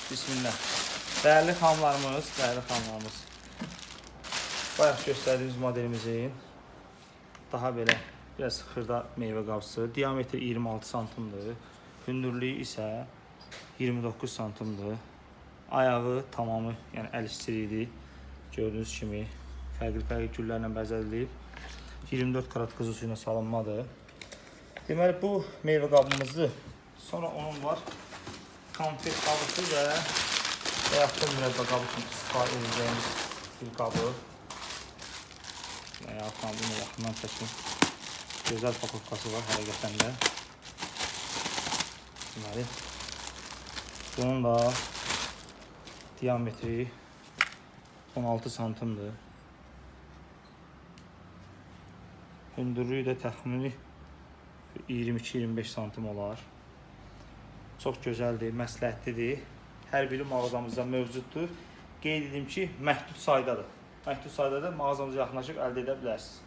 Bismillah. Dəyərli xanımlarımız, dəyərli xanımlarımız. Bayaq göstərdiyimiz modelimizin daha belə biraz xırda meyvə qabısı. Diametri 26 santimdir. Hündürlüyü isə 29 santimdir. Ayağı tamamı, yəni əl işçiliyidir. Gördüyünüz kimi fərqli-fərqli güllərlə bəzədilib. 24 karat qızıl suyuna salınmadır. Deməli bu meyvə qabımızdır. Sonra onun var konfet qabısı və yaxud da mürəbbə qabı kimi istifadə edəcəyimiz bir qabı. Və yaxud bunu yaxından çəkim. Gözəl pakovkası var həqiqətən də. Deməli, bunun da diametri 16 santimdir. Hündürlüyü də təxmini 22-25 santim olar. Çox gözəldir, məsləhətlidir. Hər biri mağazamızda mövcuddur. Qeyd edim ki, məhdud saydadır. Məhdud saydadır. Mağazamıza yaxınlaşıb əldə edə bilərsiniz.